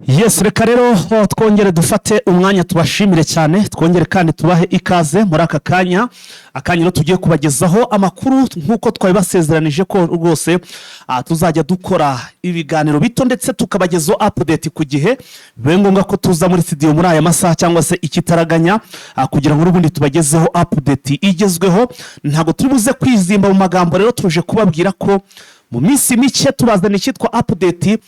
Yes, reka rero twongere dufate umwanya tubashimire cyane, twongere kandi tubahe ikaze muri aka kanya. Akanya rero tugiye kubagezaho amakuru nk'uko twabibasezeranije ko rwose tuzajya dukora ibiganiro bito ndetse tukabagezaho update ku gihe. Bibe ngombwa ko tuza muri studio muri aya masaha cyangwa se ikitaraganya, kugira ngo n'ubundi tubagezeho update igezweho. Ntabwo turi buze kwizimba mu magambo. Rero tuje kubabwira ko mu minsi mike tubazana icyitwa update.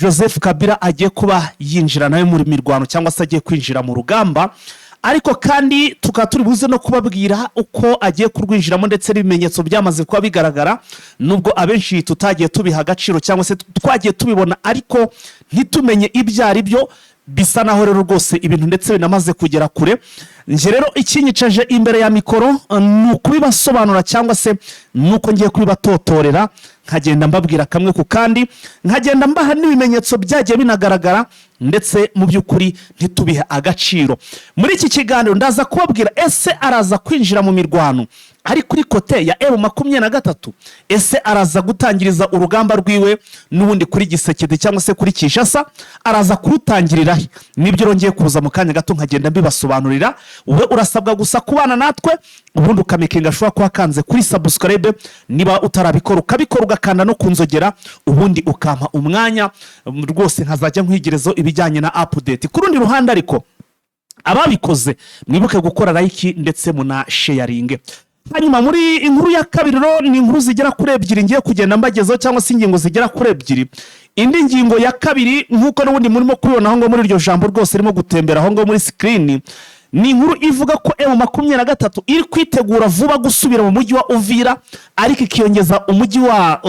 Joseph Kabila agiye kuba yinjira nawe muri mirwano cyangwa se agiye kwinjira mu rugamba, ariko kandi tukaba turi buze no kubabwira uko agiye kurwinjiramo ndetse n'ibimenyetso byamaze kuba bigaragara, nubwo abenshi tutagiye tubiha agaciro cyangwa se twagiye tubibona ariko ntitumenye ibyo ari byo. Bisa naho rero rwose ibintu ndetse binamaze kugera kure. Njye rero ikinyicaje imbere ya mikoro ni ukubibasobanura cyangwa se ni uko ngiye kubibatotorera, nkagenda mbabwira kamwe ku kandi, nkagenda mbaha n'ibimenyetso byagiye binagaragara ndetse mu by'ukuri ntitubihe agaciro. Muri iki kiganiro ndaza kubabwira: ese araza kwinjira mu mirwano ari kuri côté ya M23? Ese araza gutangiriza urugamba rwiwe n'ubundi kuri Tshisekedi cyangwa se kuri Kinshasa? Araza kurutangirira he? Nibyo rongeye kuza mu kanya gato nkagenda mbibasobanurira. Wowe urasabwa gusa kubana natwe, ubundi ukamakinga sure kuba wakanze kuri subscribe niba utarabikora, ukabikora, ugakanda no ku nzogera, ubundi ukampa umwanya rwose nkazajya nkwigerezaho ibijyanye na update. Ku rundi ruhande ariko, ababikoze mwibuke gukora like ndetse munasharinge. Hanyuma muri inkuru ya kabiri rero, ni inkuru zigera kuri ebyiri ngiye kugenda mbagezaho cyangwa se ingingo zigera kuri ebyiri. Indi ngingo ya kabiri, nk'uko n'ubundi murimo kubibona aho ngaho muri iryo jambo rwose ririmo gutembera aho ngaho muri screen, ni inkuru ivuga ko M23 iri kwitegura vuba gusubira mu mujyi wa Uvira, ariko ikiyongeza umujyi wa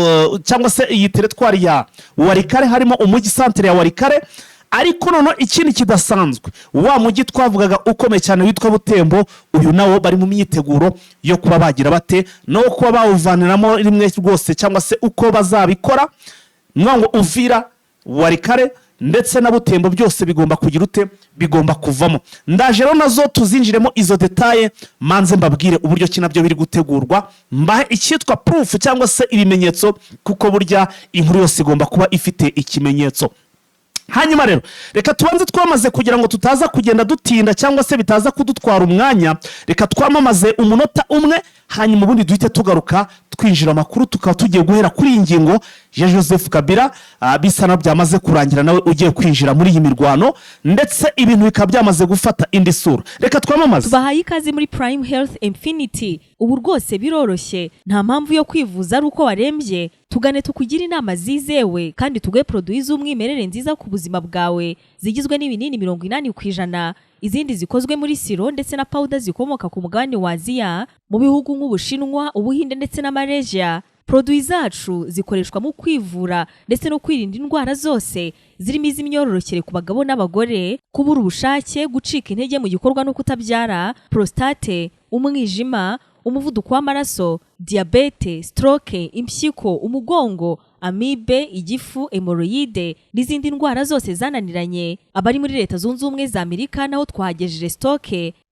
cyangwa se iyi territoire ya Walikale, harimo umujyi centre ya Walikale. Ariko noneho ikindi kidasanzwe, wa mujyi twavugaga ukomeye cyane witwa Butembo, uyu nawo bari mu myiteguro yo kuba bagira bate no kuba bawuvaniramo rimwe rwose, cyangwa se uko bazabikora. Ni ngo Uvira, Walikale ndetse na Butembo byose bigomba kugira ute? Bigomba kuvamo. Ndaje rero nazo tuzinjiremo izo détails, manze mbabwire uburyo ki nabyo biri gutegurwa, mbahe icyitwa proof cyangwa se ibimenyetso, kuko burya inkuru yose igomba kuba ifite ikimenyetso. Hanyuma rero reka tubanze twamaze, kugira ngo tutaza kugenda dutinda cyangwa se bitaza kudutwara umwanya, reka twamamaze umunota umwe, hanyuma ubundi duhite tugaruka twinjira amakuru. Tukaba tugiye guhera kuri iyi ngingo ya Joseph Kabila, bisa na byamaze kurangira nawe ugiye kwinjira muri iyi mirwano, ndetse ibintu bikaba byamaze gufata indi sura. Reka twamamaze. Tubahaye ikaze muri Prime Health Infinity. Ubu rwose biroroshye, nta mpamvu yo kwivuza ari uko warembye. Tugane tukugire inama zizewe kandi tuguhe produits z'umwimerere nziza ku buzima bwawe, zigizwe n'ibinini 80%, izindi zikozwe muri sirop ndetse na powder zikomoka ku mugabane wa Aziya, mu bihugu nk'Ubushinwa, Ubuhinde ndetse na Malaysia. Produits zacu zikoreshwa mu kwivura ndetse no kwirinda indwara zose, zirimo iz'imyororokere ku bagabo n'abagore, kubura ubushake, gucika intege mu gikorwa no kutabyara, prostate, umwijima, umuvuduko w'amaraso, diyabete, stroke, impyiko, umugongo, amibe, igifu, hémorroïdes n'izindi ndwara zose zananiranye. Abari muri Leta Zunze Ubumwe za Amerika naho twahagejeje stock.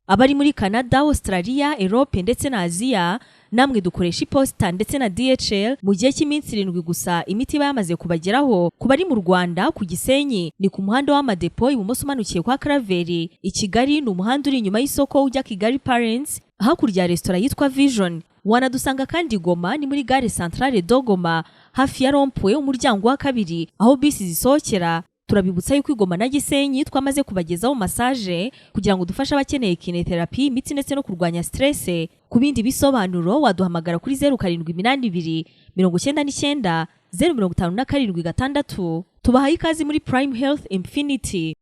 Abari muri Canada, Australia, Europe ndetse na Aziya, namwe dukoresha iposita ndetse na DHL. Mu gihe cy'iminsi 7 gusa imiti iba yamaze kubageraho. Ku bari mu Rwanda, ku Gisenyi ni ku muhanda w'Amadepo, ibumoso umanukiye kwa Karaveri. I Kigali ni umuhanda uri inyuma y'isoko ujya Kigali Parents, hakurya ya resitora yitwa Vision. Wanadusanga kandi Goma, ni muri gare Centrale de Goma, hafi ya rond-point, umuryango wa kabiri aho bisi zisohokera. Turabibutsa yuko i Goma na Gisenyi twamaze kubagezaho massage kugira ngo dufashe abakeneye kinésithérapie, imitsi ndetse no kurwanya stress. Ku bindi bisobanuro waduhamagara kuri 0782 99 0576. Tubahaye ikaze muri Prime Health Infinity.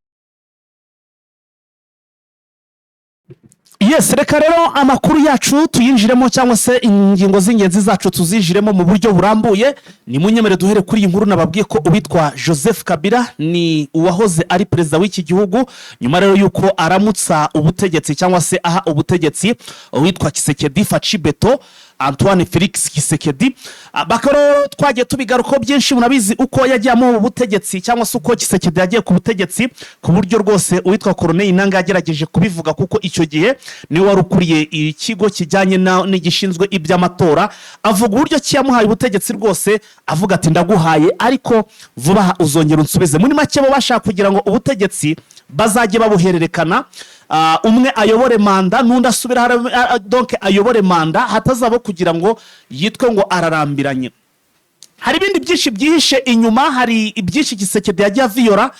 Yes, reka rero amakuru yacu tuyinjiremo cyangwa se ingingo z'ingenzi zacu tuzinjiremo mu buryo burambuye. Ni munyemere duhere kuri iyi nkuru nababwiye ko uwitwa Joseph Kabila ni uwahoze ari perezida w'iki gihugu. Nyuma rero y'uko aramutsa ubutegetsi cyangwa se aha ubutegetsi uwitwa Tshisekedi Fatshi Béton, Antoine Felix Tshisekedi. Bakaba rero twagiye tubigarukaho byinshi. Murabizi uko yagiye amuha ubutegetsi, cyangwa se uko Tshisekedi yagiye ku butegetsi, ku buryo rwose uwitwa Corneille Nangaa yagerageje kubivuga, kuko icyo gihe niwe wari ukuriye ikigo kijyanye n'igishinzwe iby'amatora. Avuga uburyo ki yamuhaye ubutegetsi rwose, avuga ati: "Ndaguhaye, ariko vuba aha uzongera unsubize." Muri make, bo bashaka kugira ngo ubutegetsi bazajye babuhererekana, umwe ayobore manda n'undi asubire donc ayobore manda, hatazaba kugira ngo yitwe ngo ararambiranye. Hari ibindi byinshi byihishe inyuma, hari ibyinshi Tshisekedi yagiye aviyora.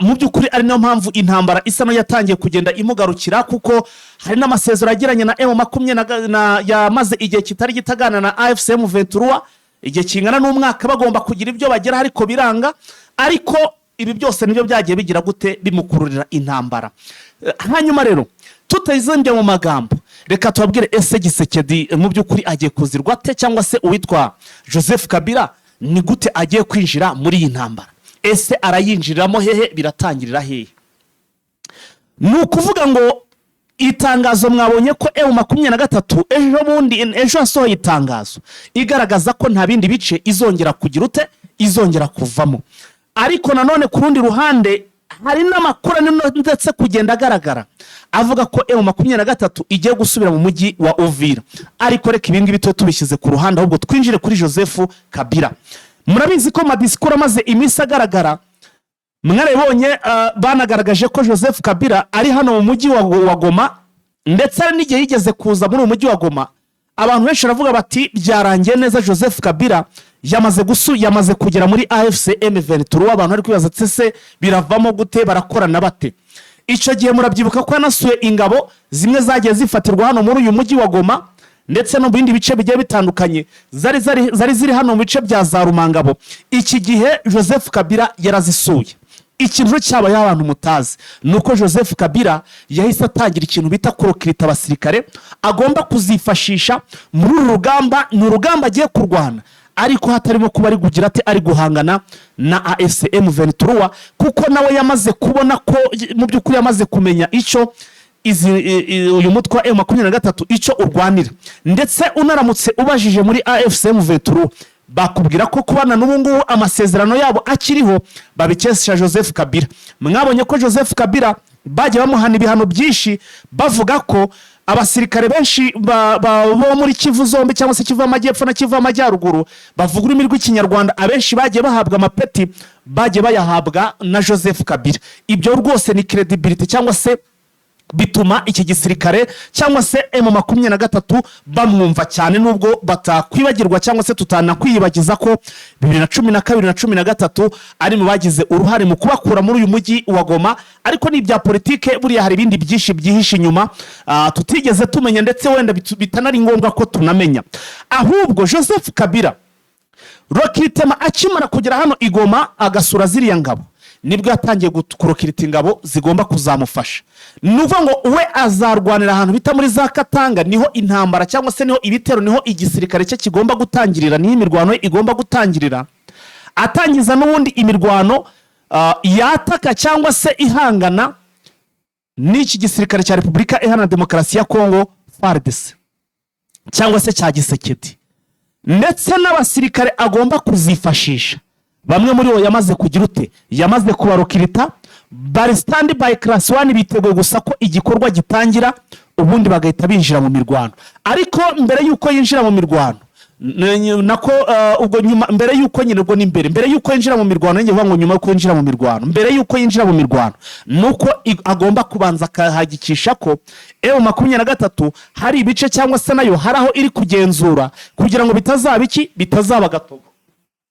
Mu by'ukuri ari nayo mpamvu intambara isa n'aho yatangiye kugenda imugarukira, kuko hari n'amasezerano yagiranye na M makumyabiri yamaze igihe kitari gitagana na AFC M23, igihe kingana n'umwaka, bagomba kugira ibyo bageraho ariko biranga. Ariko ibi byose nibyo byagiye bigira gute, bimukururira intambara. Hanyuma rero, tutazimbye mu magambo, reka tubabwire: ese Tshisekedi mu by'ukuri agiye kuzirwa ate, cyangwa se uwitwa Joseph Kabila ni gute agiye kwinjira muri iyi ntambara? Ese arayinjiriramo hehe? Biratangirira hehe? Ni ukuvuga ngo itangazo mwabonye ko M23 ejo bundi, ejo yasohoye itangazo igaragaza ko nta bindi bice izongera kugira ute, izongera kuvamo. Ariko nanone ku rundi ruhande hari n'amakuru ari ndetse kugenda agaragara avuga ko M23 igiye gusubira mu mujyi wa Uvira. Ariko reka ibingibi tube tubishyize ku ruhande, ahubwo twinjire kuri Joseph Kabila. Murabizi ko madisikuru amaze iminsi agaragara, mwarabibonye, banagaragaje ko Joseph Kabila ari hano mu mujyi wa Goma, ndetse hari n'igihe yigeze kuza muri uyu mujyi wa Goma. Abantu benshi baravuga bati: "Byarangiye neza, Joseph Kabila yamaze kugera muri AFC M23." Abantu bari kwibaza ati: "Se biravamo gute? Barakorana bate?" Icyo gihe murabyibuka ko yanasuye ingabo zimwe zagiye zifatirwa hano muri uyu mujyi wa Goma, ndetse no mu bindi bice bigiye bitandukanye, zari ziri hano mu bice bya za Rumangabo. Iki gihe Joseph Kabila yarazisuye. Ikintu rero cyabayeho abantu mutazi ni uko Joseph Kabila yahise atangira ikintu bita kurokirita abasirikare agomba kuzifashisha muri uru rugamba. Ni urugamba agiye kurwana, ariko hatarimo kuba ari kugira ate, ari guhangana na AFC M23, kuko nawe yamaze kubona ko mu by'ukuri yamaze kumenya icyo uyu mutwe wa M23 icyo urwanira. Ndetse unaramutse ubajije muri AFC M23, bakubwira ko kubana n'ubu ngubu amasezerano yabo akiriho babikesha Joseph Kabila. Mwabonye ko Joseph Kabila bagiye bamuhana ibihano byinshi, bavuga ko abasirikare benshi bo muri Kivu zombi, cyangwa se Kivu y'Amajyepfo na Kivu y'Amajyaruguru, bavuga ururimi rw'Ikinyarwanda, abenshi bagiye bahabwa amapeti, bagiye bayahabwa na Joseph Kabila. Ibyo rwose ni credibility, cyangwa se bituma iki gisirikare cyangwa se M23 bamwumva cyane, nubwo batakwibagirwa cyangwa se tutanakwiyibagiza ko 2012 na 13 ari mu bagize uruhare mu kubakura muri uyu mujyi wa Goma. Ariko ni ibya politike, buriya hari ibindi byinshi byihishe inyuma tutigeze tumenya, ndetse wenda bitanari ngombwa ko tunamenya. Ahubwo Joseph Kabila recrutement, akimara kugera hano i Goma agasura ziriya ngabo, nibwo yatangiye kurokirita ingabo zigomba kuzamufasha. Ni ukuvuga ngo we azarwanira ahantu bita muri za Katanga, niho intambara cyangwa se niho ibitero, niho igisirikare cye kigomba gutangirira, niho imirwano ye igomba gutangirira. Atangiza n'ubundi imirwano yataka cyangwa se ihangana n'iki gisirikare cya Repubulika Iharanira Demokarasi ya Kongo, FARDC, cyangwa se cya Tshisekedi. Ndetse n'abasirikare agomba kuzifashisha, bamwe muri bo yamaze kugira ute, yamaze kubarokirita, bari stand by class one, biteguye gusa ko igikorwa gitangira, ubundi bagahita binjira mu mirwano. Ariko mbere y'uko yinjira mu mirwano, nako ubwo nyuma, mbere y'uko nyine, ubwo ni mbere y'uko yinjira mu mirwano, njye ngo nyuma y'uko yinjira mu mirwano, mbere y'uko yinjira mu mirwano nuko agomba kubanza akahagikisha ko M23 hari ibice cyangwa se nayo hari aho iri kugenzura, kugira ngo bitazaba iki, bitazaba agatogo.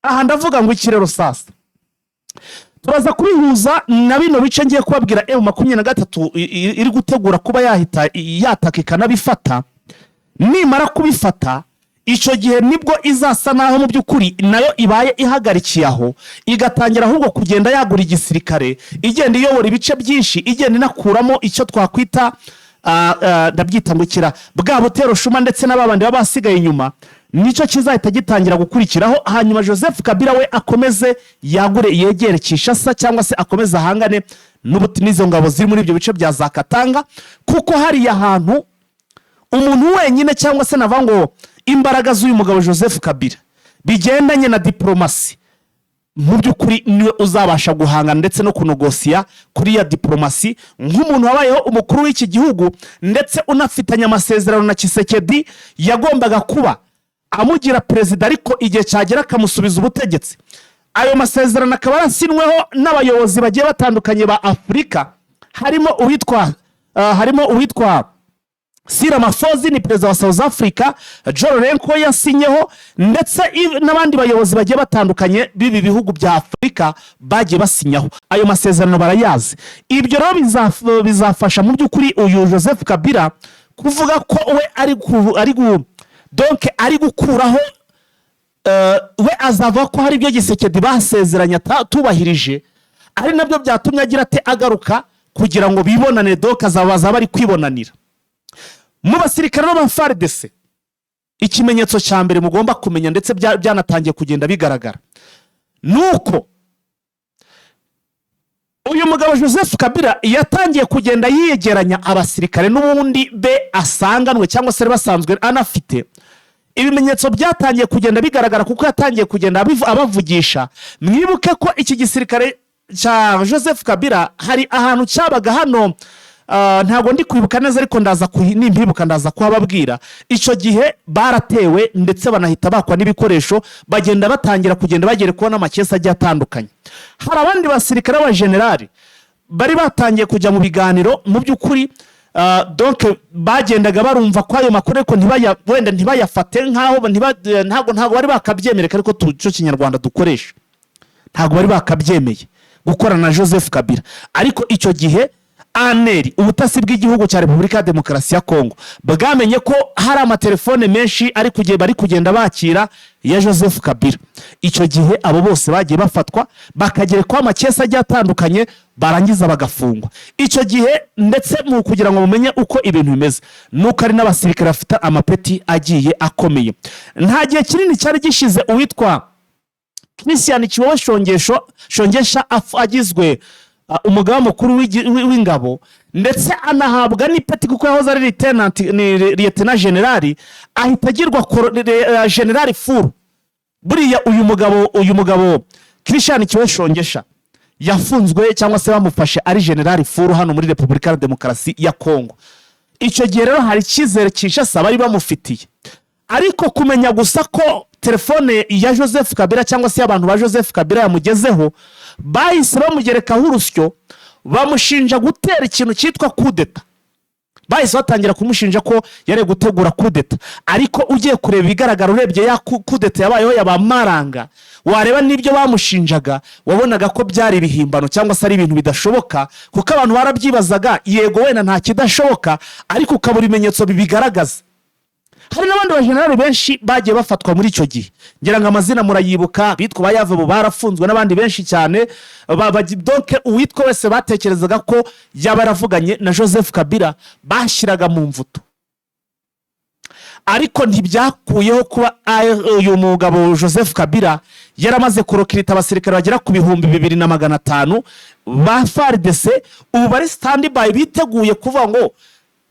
Aha ndavuga ngo iki rero? Sasa turaza kubihuza na bino bice ngiye kubabwira M23 iri gutegura kuba yahita yataka ikanabifata. Nimara kubifata, icyo gihe nibwo izasa naho mu by'ukuri nayo ibaye ihagarikiye aho, igatangira ahubwo kugenda yagura igisirikare, igenda iyobora ibice byinshi, igenda inakuramo icyo twakwita ndabyita ngo kira bwa butero shuma, ndetse n'ababandi baba basigaye inyuma. Nicyo kizahita gitangira gukurikiraho. Hanyuma Joseph Kabila we akomeze yagure, yegere Kinshasa, cyangwa se akomeze ahangane n'izo ngabo ziri muri ibyo bice bya za Katanga, kuko hariya hantu umuntu wenyine cyangwa se navuga ngo Imbaraga z'uyu mugabo Joseph Kabila bigendanye na diporomasi, mu by'ukuri niwe uzabasha guhangana ndetse no kunogosiya kuri ya diporomasi, nk'umuntu wabayeho umukuru w'iki gihugu, ndetse unafitanye amasezerano na Tshisekedi yagombaga kuba amugira perezida, ariko igihe cyagera akamusubiza ubutegetsi. Ayo masezerano akaba yarasinweho n'abayobozi bagiye batandukanye ba Afurika, harimo uwitwa Cyril Ramaphosa, ni perezida wa South Africa, João Lourenço yasinyeho, ndetse n'abandi bayobozi bagiye batandukanye b'ibi bihugu bya Afurika bagiye basinyaho ayo masezerano, barayazi. Ibyo rero bizafasha mu by'ukuri uyu Joseph Kabila kuvuga ko we donc ari gukuraho, we azavuga ko hari ibyo Tshisekedi basezeranye atubahirije, ari nabyo byatumye agira ate? Agaruka kugira ngo bibonane. Donc azaba bari kwibonanira. Mu basirikare b'aba FARDC, ikimenyetso cya mbere mugomba kumenya, ndetse byanatangiye kugenda bigaragara, ni uko uyu mugabo Joseph Kabila yatangiye kugenda yiyegeranya abasirikare n'ubundi be asanganwe cyangwa se basanzwe anafite. Ibimenyetso byatangiye kugenda bigaragara kuko yatangiye kugenda abavugisha. Mwibuke ko iki gisirikare cya Joseph Kabila hari ahantu cyabaga hano, ntabwo ndi kwibuka neza, ariko ndaza nimpibuka ndaza kuhababwira. Icyo gihe baratewe, ndetse banahita bakwa n'ibikoresho, bagenda batangira kugenda bagerekwaho n'amakesi agiye atandukanye. Hari abandi basirikare b'abajenerali bari batangiye kujya mu biganiro. Mu by'ukuri, donc bagendaga barumva ko ayo makuru, ariko wenda ntibayafate nk'aho ntabwo bari bakabyemereka, ariko cyo Kinyarwanda dukoresha, ntabwo bari bakabyemeye gukorana na Joseph Kabila. Ariko icyo gihe ANR, ubutasi bw'igihugu cya Repubulika ya Demokarasi ya Kongo, bwamenye ko hari amatelefone menshi ari bari kugenda bakira ya Joseph Kabila. Icyo gihe abo bose bagiye bafatwa, bakagerekwaho amakesi agiye atandukanye, barangiza bagafungwa icyo gihe. Ndetse mu kugira ngo mumenye uko ibintu bimeze, nuko ari n'abasirikare bafite amapeti agiye akomeye. Nta gihe kinini cyari gishize uwitwa Christian Tshiwewe Shongesha agizwe umugaba mukuru w'ingabo, ndetse anahabwa n'ipeti, kuko yahoze ari lieutenant, ni lieutenant general, ahita agirwa general full. Buriya uyu mugabo Christian Tshiwewe Shongesha yafunzwe cyangwa se bamufashe ari general full hano muri Repubulika ya Demokarasi ya Kongo. Icyo gihe rero hari icyizere Kinshasa bari bamufitiye, ariko kumenya gusa ko telefone ya Joseph Kabila cyangwa se y'abantu ba Joseph Kabila yamugezeho, bahise bamugerekaho urusyo, bamushinja gutera ikintu cyitwa kudeta. Bahise batangira kumushinja ko yari gutegura kudeta. Ariko ugiye kureba ibigaragara, urebye ya kudeta yabayeho ya ba Maranga, wareba n'ibyo bamushinjaga, wabonaga ko byari ibihimbano cyangwa se ari ibintu bidashoboka, kuko abantu barabyibazaga. Yego, wenda nta kidashoboka, ariko ukabura ibimenyetso bibigaragaza. Hari n'abandi bajenerali benshi bagiye bafatwa muri icyo gihe, ngira ngo amazina murayibuka, bitwa ba Yavubu barafunzwe, n'abandi benshi cyane. Donc uwitwa wese batekerezaga ko yaba yaravuganye na Joseph Kabila bashyiraga mu mvuto. Ariko ntibyakuyeho kuba uyu mugabo Joseph Kabila yaramaze kurokirita abasirikare bagera ku 2500 ba FARDC, ubu bari stand by, biteguye kuvuga ngo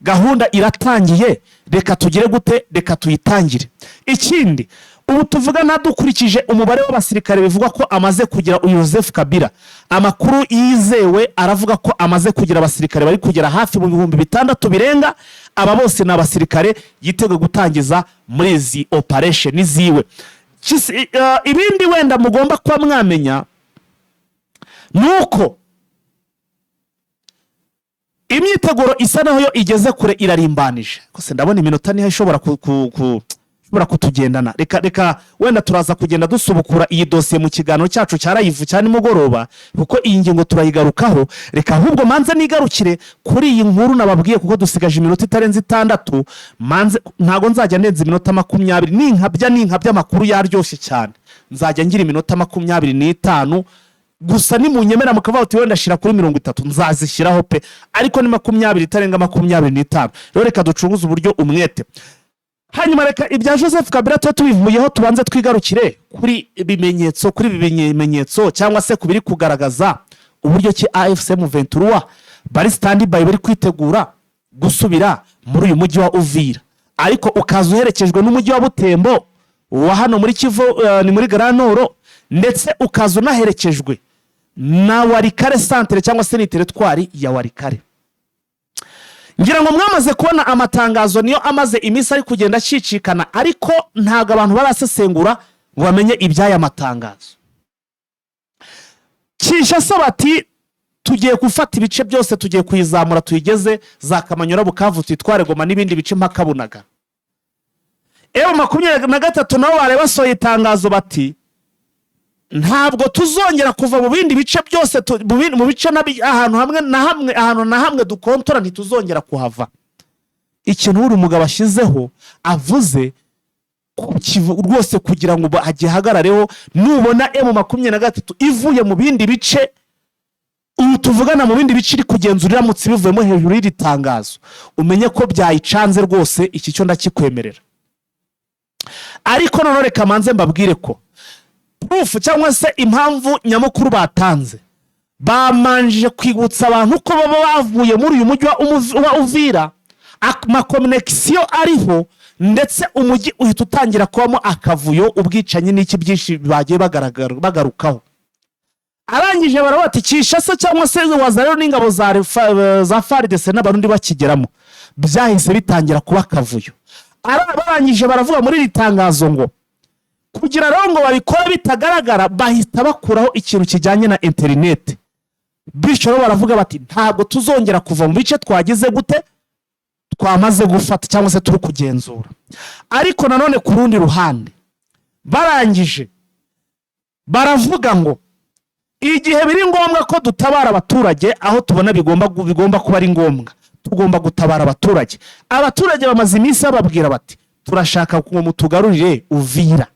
gahunda iratangiye, reka tugire gute? Reka tuyitangire. Ikindi, ubu tuvugana, dukurikije umubare w'abasirikare bivugwa ko amaze kugira uyu Joseph Kabila, amakuru yizewe aravuga ko amaze kugira abasirikare bari kugera hafi mu 6000 birenga. Aba bose ni abasirikare yiteguye gutangiza muri izi operation ziwe. Ibindi wenda mugomba kuba mwamenya ni uko imyiteguro isa naho yo igeze kure, irarimbanije kose. Ndabona iminota niho ishobora kutugendana. Reka wenda turaza kugenda dusubukura iyi dosiye mu kiganiro cyacu cya live cya nimugoroba, kuko iyi ngingo turayigarukaho. Reka ahubwo manze nigarukire kuri iyi nkuru nababwiye, kuko dusigaje iminota itarenze 6. Manze ntabwo nzajya ndenza iminota 20. Ninkabya amakuru yaryoshye cyane, nzajya ngira iminota 25 gusa. Nimunyemera mukavuga uti wenda shyira kuri 30, nzazishyiraho pe, ariko ni 20, itarenga 25. Rero reka ducunguze uburyo umwete. Hanyuma reka ibya Joseph Kabila tuba tubivuyeho, tubanze twigarukire kuri ibi bimenyetso cyangwa se ku biri kugaragaza uburyo ki AFC M23 bari stand by, bari kwitegura gusubira muri uyu mujyi wa Uvira. Ariko ukaza uherekejwe n'umujyi wa Butembo wa hano muri Kivu, ni muri Grand Nord, ndetse ukaza unaherekejwe na Walikale centre cyangwa se ni territoire ya Walikale. Ngira ngo mwamaze kubona amatangazo, niyo amaze iminsi ari kugenda acicikana, ariko ntabwo abantu barasesengura ngo bamenye iby'aya matangazo. Kinshasa bati: "Tugiye gufata ibice byose, tugiye kuyizamura tuyigeze za Kamanyura, Bukavu, tuyitware Goma n'ibindi bice mpaka Bunaga." M23 nabo bari basohoye itangazo bati: "Ntabwo tuzongera kuva mu bindi bice byose, mu bice ahantu hamwe na hamwe, ahantu na hamwe dukontora ntituzongera kuhava." Ikintu buri mugabo ashyizeho avuze rwose kugira ngo agihagarareho, nubona M23 ivuye mu bindi bice ubu tuvugana, mu bindi bice iri kugenzura, iramutse ibivuyemo hejuru y'iri tangazo, umenye ko byayicanze rwose. Iki cyo ndakikwemerera. Ariko noneho reka manze mbabwire ko proof cyangwa se impamvu nyamukuru batanze, bamanjije kwibutsa abantu ko baba bavuye muri uyu mujyi wa Uvira, ama connexion ariho, ndetse umujyi uhita utangira kubamo akavuyo, ubwicanyi n'iki byinshi bagiye bagarukaho. Arangije baravuga ati Kinshasa cyangwa se Wazalendo n'ingabo za FARDC n'Abarundi bakigeramo byahise bitangira kuba akavuyo. Barangije baravuga muri iri tangazo ngo kugira rero ngo babikore bitagaragara, bahita bakuraho ikintu kijyanye na interineti. Bityo rero baravuga bati: "Ntabwo tuzongera kuva mu bice twagize gute, twamaze gufata cyangwa se turi kugenzura." Ariko nanone ku rundi ruhande barangije baravuga ngo igihe biri ngombwa ko dutabara abaturage, aho tubona bigomba kuba ari ngombwa, tugomba gutabara abaturage. Abaturage bamaze iminsi bababwira bati: "Turashaka ngo mutugarurire Uvira."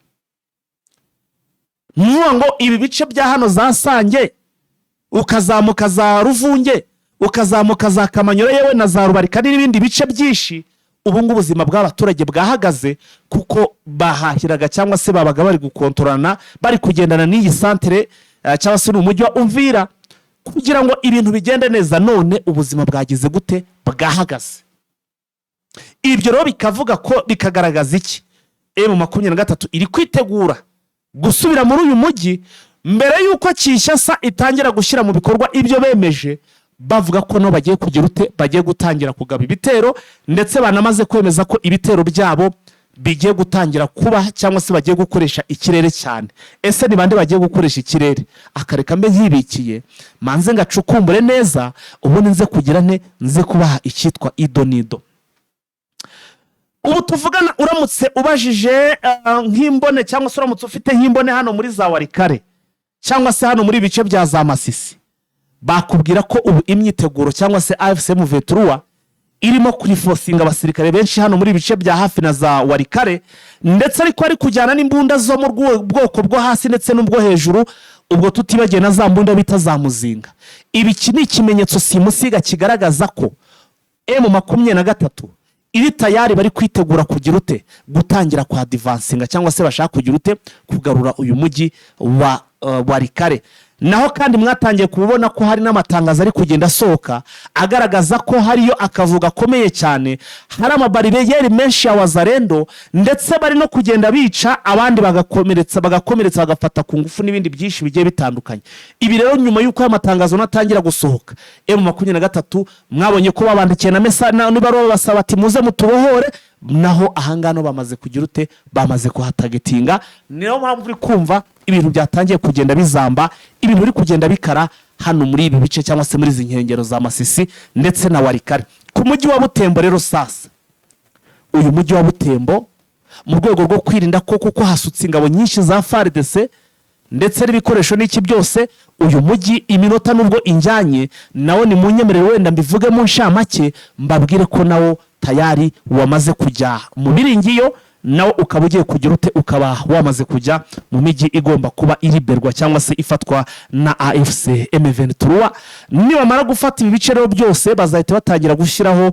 Ni ngo ibi bice bya hano za Sange, ukazamuka za Ruvunge, ukazamuka za Kamanyura, yewe na za Rubarika n'ibindi bice byinshi, ubu ngubu ubuzima bw'abaturage bwahagaze, kuko bahahiraga cyangwa se babaga bari gukontorana, bari kugendana n'iyi santere, cyangwa se n'umujyi wa Uvira kugira ngo ibintu bigende neza. None ubuzima bwagize gute? Bwahagaze. Ibyo rero bikavuga ko bikagaragaza iki? M23 iri kwitegura gusubira muri uyu mujyi mbere y'uko Kinshasa itangira gushyira mu bikorwa ibyo bemeje, bavuga ko nabo bagiye kugira ute? Bagiye gutangira kugaba ibitero, ndetse banamaze kwemeza ko ibitero byabo bigiye gutangira kuba cyangwa se bagiye gukoresha ikirere cyane. Ese ni bande bagiye gukoresha ikirere? Akareka mbe nkibikiye, manze ngacukumbure neza, ubundi nze kugira nte? Nze kubaha icyitwa idonido. Ubu tuvugana, uramutse ubajije nk'imbone cyangwa se uramutse ufite nk'imbone hano muri za Walikale cyangwa se hano muri ibice bya za Masisi, bakubwira ko ubu imyiteguro cyangwa se AFC M23 irimo kurifosinga abasirikare benshi hano muri ibice bya hafi na za Walikale, ndetse ariko ari kujyana n'imbunda zo mu bwoko bwo hasi ndetse n'ubwo hejuru, ubwo tutibagiwe na za mbunda bita za muzinga. Ibi iki ni ikimenyetso simusiga kigaragaza ko M23 iri tayari, bari kwitegura kugira ute? Gutangira kwa advancinga cyangwa se bashaka kugira ute? Kugarura uyu mujyi wa Walikale. Naho kandi mwatangiye kubona ko hari n'amatangazo ari kugenda asohoka agaragaza ko hariyo akavuyo gakomeye cyane, hari amabariyeri menshi ya Wazalendo, ndetse bari no kugenda bica abandi, bagakomeretsa, bagafata ku ngufu n'ibindi byinshi bigiye bitandukanye. Ibi rero nyuma y'uko aya matangazo natangira gusohoka, M23 mwabonye ko babandikiye na mesa n'ibaruwa basaba ati: "Muze mutubohore." Naho ahangaha bamaze kugira ute? Bamaze kuhatagetinga. Niyo mpamvu uri kumva ibintu byatangiye kugenda bizamba, ibintu biri kugenda bikara hano muri ibi bice cyangwa se muri izi nkengero za Masisi ndetse na Walikale. Ku mujyi wa Butembo rero sasa, uyu mujyi wa Butembo, mu rwego rwo kwirinda ko kuko hasutse ingabo nyinshi za FARDC ndetse n'ibikoresho n'iki byose, uyu mujyi iminota nubwo injyanye nawo, ni mu nyemerere wenda mbivuge mu nshamake, mbabwire ko nawo tayari wamaze kujya mu biringiyo, nawo ukaba ugiye kugira ute? Ukaba wamaze kujya mu mijyi igomba kuba iriberwa cyangwa se ifatwa na AFC M23. Nibamara gufata ibi bice rero byose, bazahita batangira gushyiraho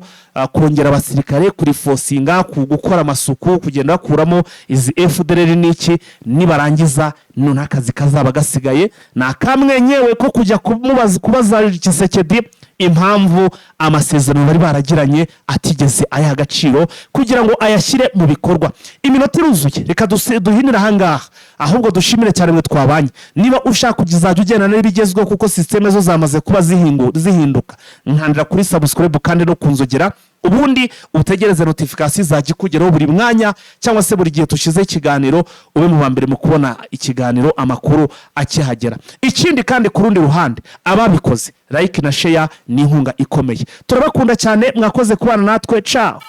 kongera abasirikare, kurifosinga, ku gukora amasuku, kugenda bakuramo izi FDLR n'iki. Nibarangiza noneho akazi kazaba gasigaye ni akamwenyewe ko kujya kumubaza, kubaza Tshisekedi Impamvu amasezerano bari baragiranye atigeze ayaha agaciro kugira ngo ayashyire mu bikorwa. Iminota iruzuye, reka duhinire ahangaha. Ahubwo dushimire cyane mwe twabanye. Niba ushaka kuzajya ugenda n'ibigezweho, kuko système zo zamaze kuba zihinduka, nkandira kuri subscribe kandi no kunzogera, ubundi utegereze notification izajya ikugeraho buri mwanya cyangwa se buri gihe dushyizeho ikiganiro, ube mu ba mbere mu kubona ikiganiro, amakuru akihagera. Ikindi kandi, ku rundi ruhande, ababikoze, like na share ni inkunga ikomeye. Turabakunda cyane, mwakoze kubana natwe. Ciao.